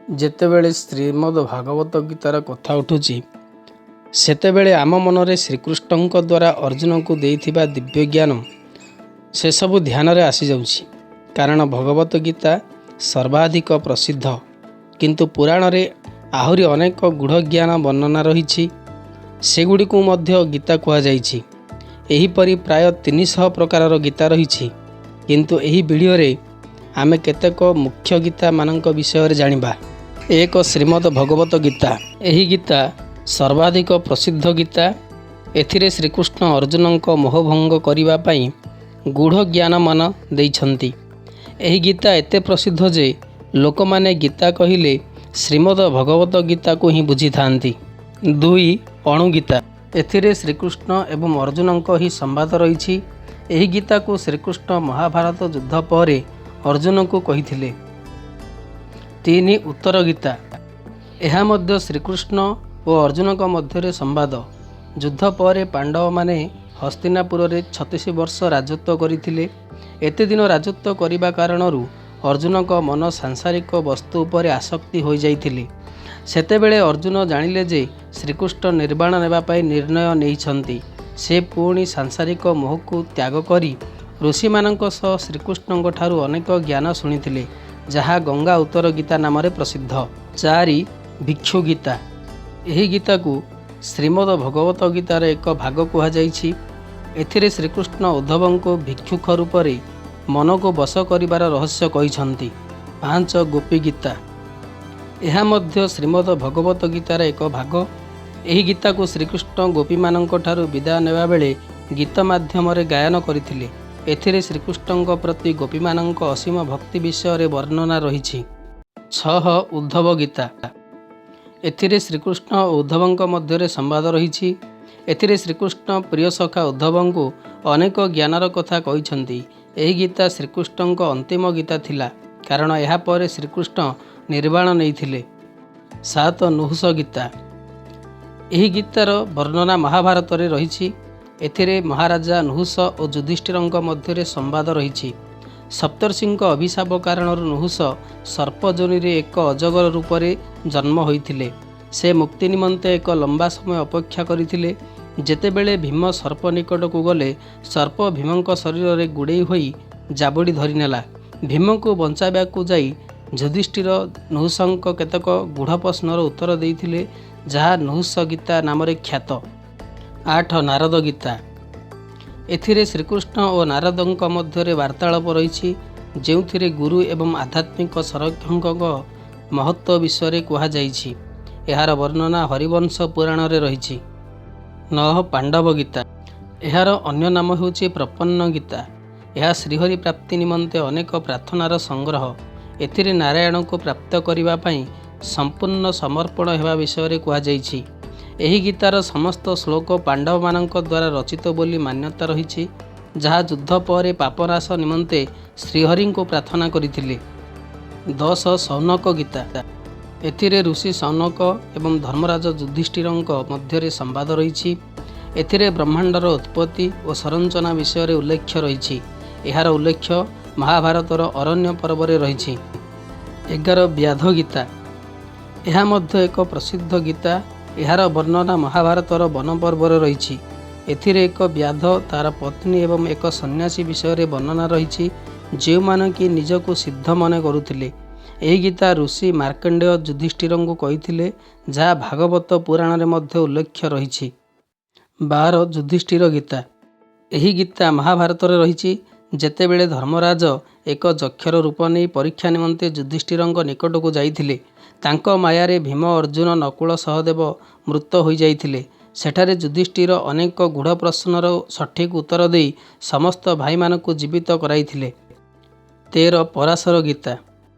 ଯେତେବେଳେ ଶ୍ରୀମଦ ଭାଗବତ ଗୀତାର କଥା ଉଠୁଛି, ସେତେବେଳେ ଆମ ମନରେ ଶ୍ରୀକୃଷ୍ଣଙ୍କ ଦ୍ୱାରା ଅର୍ଜୁନଙ୍କୁ ଦେଇଥିବା ଦିବ୍ୟ ଜ୍ଞାନ ସେସବୁ ଧ୍ୟାନରେ ଆସିଯାଉଛି। କାରଣ ଭଗବତ ଗୀତା ସର୍ବାଧିକ ପ୍ରସିଦ୍ଧ, କିନ୍ତୁ ପୁରାଣରେ ଆହୁରି ଅନେକ ଗୂଢ଼ ଜ୍ଞାନ ବର୍ଣ୍ଣନା ରହିଛି। ସେଗୁଡ଼ିକୁ ମଧ୍ୟ ଗୀତା କୁହାଯାଇଛି। ଏହିପରି ପ୍ରାୟ 300 ପ୍ରକାରର ଗୀତା ରହିଛି, କିନ୍ତୁ ଏହି ଭିଡ଼ିଓରେ ଆମେ କେତେକ ମୁଖ୍ୟ ଗୀତା ମାନଙ୍କ ବିଷୟରେ ଜାଣିବା। 1, ଶ୍ରୀମଦ ଭଗବତ ଗୀତା। ଏହି ଗୀତା ସର୍ବାଧିକ ପ୍ରସିଦ୍ଧ ଗୀତା। ଏଥିରେ ଶ୍ରୀକୃଷ୍ଣ ଅର୍ଜୁନଙ୍କ ମୋହଭଙ୍ଗ କରିବା ପାଇଁ ଗୂଢ଼ ଜ୍ଞାନମାନ ଦେଇଛନ୍ତି। ଏହି ଗୀତା ଏତେ ପ୍ରସିଦ୍ଧ ଯେ ଲୋକମାନେ ଗୀତା କହିଲେ ଶ୍ରୀମଦ ଭଗବତ ଗୀତାକୁ ହିଁ ବୁଝିଥାନ୍ତି। 2, ଅଣୁଗୀତା। ଏଥିରେ ଶ୍ରୀକୃଷ୍ଣ ଏବଂ ଅର୍ଜୁନଙ୍କ ହିଁ ସମ୍ବାଦ ରହିଛି। ଏହି ଗୀତାକୁ ଶ୍ରୀକୃଷ୍ଣ ମହାଭାରତ ଯୁଦ୍ଧ ପରେ ଅର୍ଜୁନଙ୍କୁ କହିଥିଲେ। 3, ଉତ୍ତର ଗୀତା। ଏହା ମଧ୍ୟ ଶ୍ରୀକୃଷ୍ଣ ଓ ଅର୍ଜୁନଙ୍କ ମଧ୍ୟରେ ସମ୍ବାଦ। ଯୁଦ୍ଧ ପରେ ପାଣ୍ଡବମାନେ ହସ୍ତିନାପୁରରେ 36 ବର୍ଷ ରାଜତ୍ୱ କରିଥିଲେ। ଏତେ ଦିନ ରାଜତ୍ୱ କରିବା କାରଣରୁ ଅର୍ଜୁନଙ୍କ ମନ ସାଂସାରିକ ବସ୍ତୁ ଉପରେ ଆସକ୍ତି ହୋଇଯାଇଥିଲେ। ସେତେବେଳେ ଅର୍ଜୁନ ଜାଣିଲେ ଯେ ଶ୍ରୀକୃଷ୍ଣ ନିର୍ବାଣ ନେବା ପାଇଁ ନିର୍ଣ୍ଣୟ ନେଇଛନ୍ତି। ସେ ପୁଣି ସାଂସାରିକ ମୋହକୁ ତ୍ୟାଗ କରି ଋଷିମାନଙ୍କ ସହ ଶ୍ରୀକୃଷ୍ଣଙ୍କ ଠାରୁ ଅନେକ ଜ୍ଞାନ ଶୁଣିଥିଲେ, ଯାହା ଗଙ୍ଗା ଉତ୍ତର ଗୀତା ନାମରେ ପ୍ରସିଦ୍ଧ। 4, ଭିକ୍ଷୁ ଗୀତା। ଏହି ଗୀତାକୁ ଶ୍ରୀମଦ ଭଗବତ ଗୀତାର ଏକ ଭାଗ କୁହାଯାଇଛି। ଏଥିରେ ଶ୍ରୀକୃଷ୍ଣ ଉଦ୍ଧବଙ୍କୁ ଭିକ୍ଷୁକ ରୂପରେ ମନକୁ ବଶ କରିବାର ରହସ୍ୟ କହିଛନ୍ତି। 5, ଗୋପୀ ଗୀତା। ଏହା ମଧ୍ୟ ଶ୍ରୀମଦ ଭଗବତ ଗୀତାର ଏକ ଭାଗ। ଏହି ଗୀତାକୁ ଶ୍ରୀକୃଷ୍ଣ ଗୋପୀମାନଙ୍କ ଠାରୁ ବିଦାୟ ନେବା ବେଳେ ଗୀତ ମାଧ୍ୟମରେ ଗାୟନ କରିଥିଲେ। ଏଥିରେ ଶ୍ରୀକୃଷ୍ଣଙ୍କ ପ୍ରତି ଗୋପୀମାନଙ୍କ ଅସୀମ ଭକ୍ତି ବିଷୟରେ ବର୍ଣ୍ଣନା ରହିଛି। 6, ଉଦ୍ଧବ ଗୀତା। ଏଥିରେ ଶ୍ରୀକୃଷ୍ଣ ଓ ଉଦ୍ଧବଙ୍କ ମଧ୍ୟରେ ସମ୍ବାଦ ରହିଛି। ଏଥିରେ ଶ୍ରୀକୃଷ୍ଣ ପ୍ରିୟ ସଖା ଉଦ୍ଧବଙ୍କୁ ଅନେକ ଜ୍ଞାନର କଥା କହିଛନ୍ତି। ଏହି ଗୀତା ଶ୍ରୀକୃଷ୍ଣଙ୍କ ଅନ୍ତିମ ଗୀତା ଥିଲା, କାରଣ ଏହାପରେ ଶ୍ରୀକୃଷ୍ଣ ନିର୍ବାଣ ନେଇଥିଲେ। 7, ନହୁଷ ଗୀତା। ଏହି ଗୀତାର ବର୍ଣ୍ଣନା ମହାଭାରତରେ ରହିଛି। ଏଥିରେ ମହାରାଜା ନହୁଷ ଓ ଯୁଧିଷ୍ଠିରଙ୍କ ମଧ୍ୟରେ ସମ୍ବାଦ ରହିଛି। ସପ୍ତର୍ଷିଙ୍କ ଅଭିଶାପ କାରଣରୁ ନହୁଷ ସର୍ପଯୋନିରେ ଏକ ଅଜଗର ରୂପରେ ଜନ୍ମ ହୋଇଥିଲେ। ସେ ମୁକ୍ତି ନିମନ୍ତେ ଏକ ଲମ୍ବା ସମୟ ଅପେକ୍ଷା କରିଥିଲେ। ଯେତେବେଳେ ଭୀମ ସର୍ପ ନିକଟକୁ ଗଲେ, ସର୍ପ ଭୀମଙ୍କ ଶରୀରରେ ଗୁଡ଼େଇ ହୋଇ ଜାବୁଡ଼ି ଧରିନେଲା। ଭୀମଙ୍କୁ ବଞ୍ଚାଇବାକୁ ଯାଇ ଯୁଧିଷ୍ଠିର ନହୁଷଙ୍କ କେତେକ ଗୂଢ଼ ପ୍ରଶ୍ନର ଉତ୍ତର ଦେଇଥିଲେ, ଯାହା ନହୁଷ ଗୀତା ନାମରେ ଖ୍ୟାତ। 8, ନାରଦ ଗୀତା। ଏଥିରେ ଶ୍ରୀକୃଷ୍ଣ ଓ ନାରଦଙ୍କ ମଧ୍ୟରେ ବାର୍ତ୍ତାଳାପ ରହିଛି, ଯେଉଁଥିରେ ଗୁରୁ ଏବଂ ଆଧ୍ୟାତ୍ମିକ ସଂରକ୍ଷକଙ୍କ ମହତ୍ତ୍ୱ ବିଷୟରେ କୁହାଯାଇଛି। ଏହାର ବର୍ଣ୍ଣନା ହରିବଂଶ ପୁରାଣରେ ରହିଛି। 9, ପାଣ୍ଡବ ଗୀତା। ଏହାର ଅନ୍ୟ ନାମ ହେଉଛି ପ୍ରପନ୍ନ ଗୀତା। ଏହା ଶ୍ରୀହରି ପ୍ରାପ୍ତି ନିମନ୍ତେ ଅନେକ ପ୍ରାର୍ଥନାର ସଂଗ୍ରହ। ଏଥିରେ ନାରାୟଣଙ୍କୁ ପ୍ରାପ୍ତ କରିବା ପାଇଁ ସମ୍ପୂର୍ଣ୍ଣ ସମର୍ପଣ ହେବା ବିଷୟରେ କୁହାଯାଇଛି। ଏହି ଗୀତାର ସମସ୍ତ ଶ୍ଲୋକ ପାଣ୍ଡବମାନଙ୍କ ଦ୍ୱାରା ରଚିତ ବୋଲି ମାନ୍ୟତା ରହିଛି, ଯାହା ଯୁଦ୍ଧ ପରେ ପାପନାଶ ନିମନ୍ତେ ଶ୍ରୀହରିଙ୍କୁ ପ୍ରାର୍ଥନା କରିଥିଲେ। 10, ଶୌନକ ଗୀତା। ଏଥିରେ ଋଷି ଶୌନକ ଏବଂ ଧର୍ମରାଜ ଯୁଧିଷ୍ଠିରଙ୍କ ମଧ୍ୟରେ ସମ୍ବାଦ ରହିଛି। ଏଥିରେ ବ୍ରହ୍ମାଣ୍ଡର ଉତ୍ପତ୍ତି ଓ ସଂରଚନା ବିଷୟରେ ଉଲ୍ଲେଖ ରହିଛି। ଏହାର ଉଲ୍ଲେଖ ମହାଭାରତର ଅରଣ୍ୟ ପର୍ବରେ ରହିଛି। 11, ବ୍ୟାଧ ଗୀତା। ଏହା ମଧ୍ୟ ଏକ ପ୍ରସିଦ୍ଧ ଗୀତା। ଏହାର ବର୍ଣ୍ଣନା ମହାଭାରତର ବନ ପର୍ବରେ ରହିଛି। ଏଥିରେ ଏକ ବ୍ୟାଧ, ତାର ପତ୍ନୀ ଏବଂ ଏକ ସନ୍ନ୍ୟାସୀ ବିଷୟରେ ବର୍ଣ୍ଣନା ରହିଛି, ଯେଉଁମାନେ କି ନିଜକୁ ସିଦ୍ଧ ମନେ କରୁଥିଲେ। ଏହି ଗୀତା ଋଷି ମାର୍କଣ୍ଡେୟ ଯୁଧିଷ୍ଠିରଙ୍କୁ କହିଥିଲେ, ଯାହା ଭାଗବତ ପୁରାଣରେ ମଧ୍ୟ ଉଲ୍ଲେଖ ରହିଛି। 12, ଯୁଧିଷ୍ଠିର ଗୀତା। ଏହି ଗୀତା ମହାଭାରତରେ ରହିଛି। ଯେତେବେଳେ ଧର୍ମରାଜ ଏକ ଯକ୍ଷର ରୂପ ନେଇ ପରୀକ୍ଷା ନିମନ୍ତେ ଯୁଧିଷ୍ଠିରଙ୍କ ନିକଟକୁ ଯାଇଥିଲେ, ତାଙ୍କ ମାୟାରେ ଭୀମ, ଅର୍ଜୁନ, ନକୁଳ, ସହଦେବ ମୃତ ହୋଇଯାଇଥିଲେ। ସେଠାରେ ଯୁଧିଷ୍ଠିର ଅନେକ ଗୂଢ଼ ପ୍ରଶ୍ନର ସଠିକ୍ ଉତ୍ତର ଦେଇ ସମସ୍ତ ଭାଇମାନଙ୍କୁ ଜୀବିତ କରାଇଥିଲେ। 13, ପରାଶର ଗୀତା।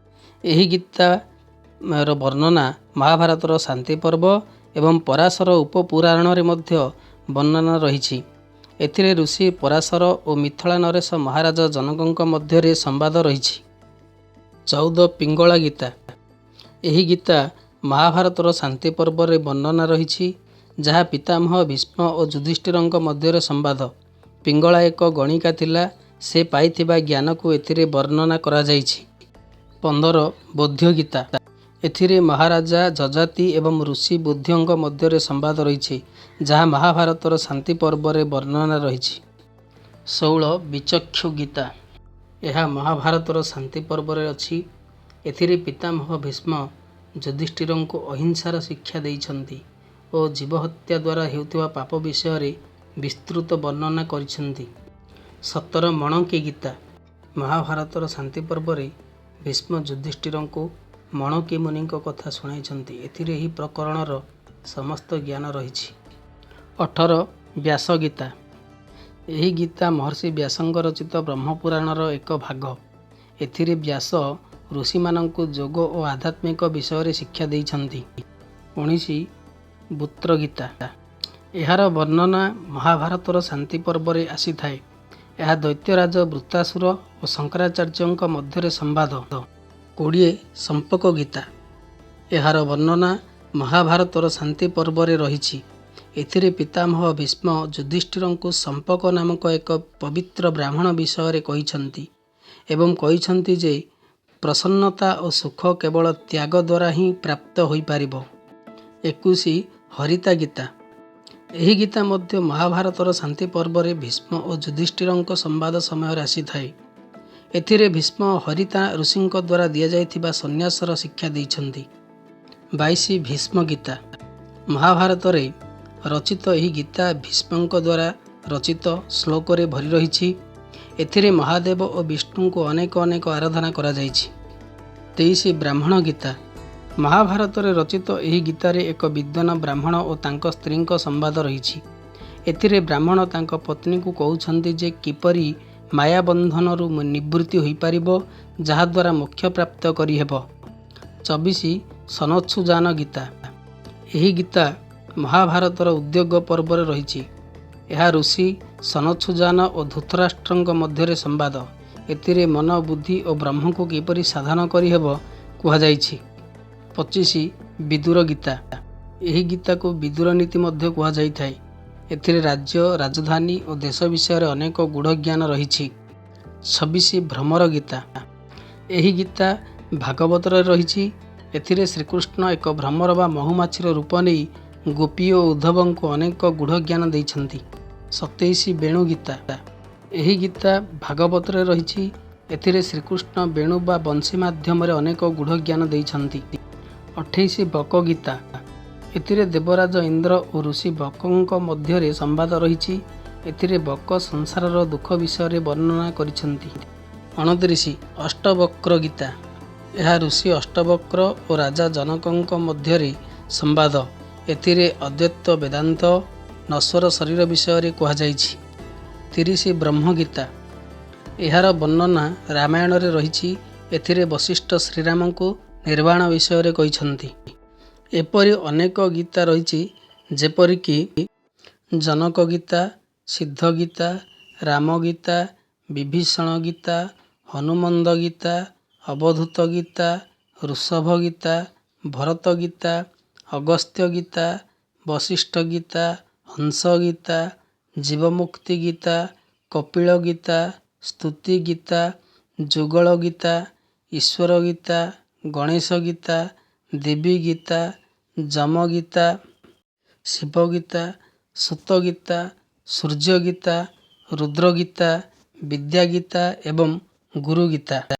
ଏହି ଗୀତାର ବର୍ଣ୍ଣନା ମହାଭାରତର ଶାନ୍ତି ପର୍ବ ଏବଂ ପରାଶର ଉପପୁରାଣରେ ମଧ୍ୟ ବର୍ଣ୍ଣନା ରହିଛି। ଏଥିରେ ଋଷି ପରାଶର ଓ ମିଥିଳା ନରେଶ ମହାରାଜ ଜନକଙ୍କ ମଧ୍ୟରେ ସମ୍ବାଦ ରହିଛି। 14, ପିଙ୍ଗଳା ଗୀତା। ଏହି ଗୀତା ମହାଭାରତର ଶାନ୍ତି ପର୍ବରେ ବର୍ଣ୍ଣନା ରହିଛି, ଯାହା ପିତାମହ ଭୀଷ୍ମ ଓ ଯୁଧିଷ୍ଠିରଙ୍କ ମଧ୍ୟରେ ସମ୍ବାଦ। ପିଙ୍ଗଳା ଏକ ଗଣିକା ଥିଲା। ସେ ପାଇଥିବା ଜ୍ଞାନକୁ ଏଥିରେ ବର୍ଣ୍ଣନା କରାଯାଇଛି। 15, ବୋଧ୍ୟ ଗୀତା। ଏଥିରେ ମହାରାଜା ଯଯାତି ଏବଂ ଋଷି ବୁଦ୍ଧିଓଙ୍କ ମଧ୍ୟରେ ସମ୍ବାଦ ରହିଛି, ଯାହା ମହାଭାରତର ଶାନ୍ତି ପର୍ବରେ ବର୍ଣ୍ଣନା ରହିଛି। 16 ବିଚକ୍ଷୁ ଗୀତା। ଏହା ମହାଭାରତର ଶାନ୍ତି ପର୍ବରେ ଅଛି। ଏଥିରେ ପିତାମହ ଭୀଷ୍ମ ଯୁଧିଷ୍ଠିରଙ୍କୁ ଅହିଂସାର ଶିକ୍ଷା ଦେଇଛନ୍ତି ଓ ଜୀବହତ୍ୟା ଦ୍ୱାରା ହେଉଥିବା ପାପ ବିଷୟରେ ବିସ୍ତୃତ ବର୍ଣ୍ଣନା କରିଛନ୍ତି। 17 ମଣକି ଗୀତା। ମହାଭାରତର ଶାନ୍ତି ପର୍ବରେ ଭୀଷ୍ମ ଯୁଧିଷ୍ଠିରଙ୍କୁ ମଣକି ମୁନିଙ୍କ କଥା ଶୁଣାଇଛନ୍ତି। ଏଥିରେ ଏହି ପ୍ରକରଣର ସମସ୍ତ ଜ୍ଞାନ ରହିଛି। 18 ବ୍ୟାସ ଗୀତା। ଏହି ଗୀତା ମହର୍ଷି ବ୍ୟାସଙ୍କ ରଚିତ ବ୍ରହ୍ମପୁରାଣର ଏକ ଭାଗ। ଏଥିରେ ବ୍ୟାସ ଋଷିମାନଙ୍କୁ ଯୋଗ ଓ ଆଧ୍ୟାତ୍ମିକ ବିଷୟରେ ଶିକ୍ଷା ଦେଇଛନ୍ତି। 19 ବୃତ୍ର ଗୀତା। ଏହାର ବର୍ଣ୍ଣନା ମହାଭାରତର ଶାନ୍ତି ପର୍ବରେ ଆସିଥାଏ। ଏହା ଦୈତ୍ୟରାଜ ବୃତ୍ରାସୁର ଓ ଶଙ୍କରାଚାର୍ଯ୍ୟଙ୍କ ମଧ୍ୟରେ ସମ୍ବାଦ। 20 ସମ୍ପକ ଗୀତା। ଏହାର ବର୍ଣ୍ଣନା ମହାଭାରତର ଶାନ୍ତି ପର୍ବରେ ରହିଛି। ଏଥିରେ ପିତାମହ ଭୀଷ୍ମ ଯୁଧିଷ୍ଠିରଙ୍କୁ ସମ୍ପକ ନାମକ ଏକ ପବିତ୍ର ବ୍ରାହ୍ମଣ ବିଷୟରେ କହିଛନ୍ତି ଏବଂ କହିଛନ୍ତି ଯେ ପ୍ରସନ୍ନତା ଓ ସୁଖ କେବଳ ତ୍ୟାଗ ଦ୍ୱାରା ହିଁ ପ୍ରାପ୍ତ ହୋଇପାରିବ। 21 ହରିତା ଗୀତା। ଏହି ଗୀତା ମଧ୍ୟ ମହାଭାରତର ଶାନ୍ତି ପର୍ବରେ ଭୀଷ୍ମ ଓ ଯୁଧିଷ୍ଠିରଙ୍କ ସମ୍ବାଦ ସମୟରେ ଆସିଥାଏ। ଏଥିରେ ଭୀଷ୍ମ ହରିତା ଋଷିଙ୍କ ଦ୍ୱାରା ଦିଆଯାଇଥିବା ସନ୍ନ୍ୟାସର ଶିକ୍ଷା ଦେଇଛନ୍ତି। 22 ଭୀଷ୍ମ ଗୀତା। ମହାଭାରତରେ ରଚିତ ଏହି ଗୀତା ଭୀଷ୍ମଙ୍କ ଦ୍ୱାରା ରଚିତ ଶ୍ଲୋକରେ ଭରି ରହିଛି। ଏଥିରେ ମହାଦେବ ଓ ବିଷ୍ଣୁଙ୍କୁ ଅନେକ ଅନେକ ଆରାଧନା କରାଯାଇଛି। 23 ବ୍ରାହ୍ମଣ ଗୀତା। ମହାଭାରତରେ ରଚିତ ଏହି ଗୀତାରେ ଏକ ବିଦ୍ୱାନ ବ୍ରାହ୍ମଣ ଓ ତାଙ୍କ ସ୍ତ୍ରୀଙ୍କ ସମ୍ବାଦ ରହିଛି। ଏଥିରେ ବ୍ରାହ୍ମଣ ତାଙ୍କ ପତ୍ନୀଙ୍କୁ କହୁଛନ୍ତି ଯେ କିପରି ମାୟାବନ୍ଧନରୁ ନିବୃତ୍ତି ହୋଇପାରିବ, ଯାହାଦ୍ୱାରା ମୋକ୍ଷ ପ୍ରାପ୍ତ କରିହେବ। 24 ସନତ୍ସୁଜାନ ଗୀତା। ଏହି ଗୀତା ମହାଭାରତର ଉଦ୍ୟୋଗ ପର୍ବରେ ରହିଛି। ଏହା ଋଷି ସନତ୍ସୁଜାନ ଓ ଧୃତରାଷ୍ଟ୍ରଙ୍କ ମଧ୍ୟରେ ସମ୍ବାଦ। ଏଥିରେ ମନ, ବୁଦ୍ଧି ଓ ବ୍ରହ୍ମକୁ କିପରି ସାଧନ କରିହେବ କୁହାଯାଇଛି। 25 ବିଦୁର ଗୀତା। ଏହି ଗୀତାକୁ ବିଦୁର ନୀତି ମଧ୍ୟ କୁହାଯାଇଥାଏ। ଏଥିରେ ରାଜ୍ୟ, ରାଜଧାନୀ ଓ ଦେଶ ବିଷୟରେ ଅନେକ ଗୂଢ଼ ଜ୍ଞାନ ରହିଛି। 26 ଭ୍ରମର ଗୀତା। ଏହି ଗୀତା ଭାଗବତରେ ରହିଛି। ଏଥିରେ ଶ୍ରୀକୃଷ୍ଣ ଏକ ଭ୍ରମର ବା ମହୁମାଛିର ରୂପ ନେଇ ଗୋପୀ ଓ ଉଦ୍ଧବଙ୍କୁ ଅନେକ ଗୂଢ଼ ଜ୍ଞାନ ଦେଇଛନ୍ତି। 27 ବେଣୁ ଗୀତା। ଏହି ଗୀତା ଭାଗବତରେ ରହିଛି। ଏଥିରେ ଶ୍ରୀକୃଷ୍ଣ ବେଣୁ ବା ବଂଶୀ ମାଧ୍ୟମରେ ଅନେକ ଗୂଢ଼ ଜ୍ଞାନ ଦେଇଛନ୍ତି। 28 ବକ ଗୀତା। ଏଥିରେ ଦେବରାଜ ଇନ୍ଦ୍ର ଓ ଋଷି ବକଙ୍କ ମଧ୍ୟରେ ସମ୍ବାଦ ରହିଛି। ଏଥିରେ ବକ ସଂସାରର ଦୁଃଖ ବିଷୟରେ ବର୍ଣ୍ଣନା କରିଛନ୍ତି। 29 ଅଷ୍ଟବକ୍ର ଗୀତା। ଏହା ଋଷି ଅଷ୍ଟବକ୍ର ଓ ରାଜା ଜନକଙ୍କ ମଧ୍ୟରେ ସମ୍ବାଦ। ଏଥିରେ ଅଦ୍ୱୈତ ବେଦାନ୍ତ, ନଶ୍ୱର ଶରୀର ବିଷୟରେ କୁହାଯାଇଛି। 30 ବ୍ରହ୍ମ ଗୀତା। ଏହାର ବର୍ଣ୍ଣନା ରାମାୟଣରେ ରହିଛି। ଏଥିରେ ବଶିଷ୍ଠ ଶ୍ରୀରାମଙ୍କୁ ନିର୍ବାଣ ବିଷୟରେ କହିଛନ୍ତି। ଏପରି ଅନେକ ଗୀତା ରହିଛି, ଯେପରିକି ଜନକ ଗୀତା, ସିଦ୍ଧ ଗୀତା, ରାମ ଗୀତା, ବିଭୀଷଣ ଗୀତା, ହନୁମନ୍ଦ ଗୀତା, ଅବଧୂତ ଗୀତା, ଋଷଭ ଗୀତା, ଭରତ ଗୀତା, ଅଗସ୍ତ୍ୟ ଗୀତା, ବଶିଷ୍ଠ ଗୀତା, ହଂସ ଗୀତା, ଜୀବମୁକ୍ତି ଗୀତା, କପିଳ ଗୀତା, ସ୍ତୁତି ଗୀତା, ଯୁଗଳ ଗୀତା, ଈଶ୍ୱର ଗୀତା, ଗଣେଶ ଗୀତା, ଦେବୀ ଗୀତା, ଯମ ଗୀତା, ଶିବ ଗୀତା, ସୂତ ଗୀତା, ସୂର୍ଯ୍ୟ ଗୀତା, ରୁଦ୍ର ଗୀତା, ବିଦ୍ୟା ଗୀତା ଏବଂ ଗୁରୁ ଗୀତା।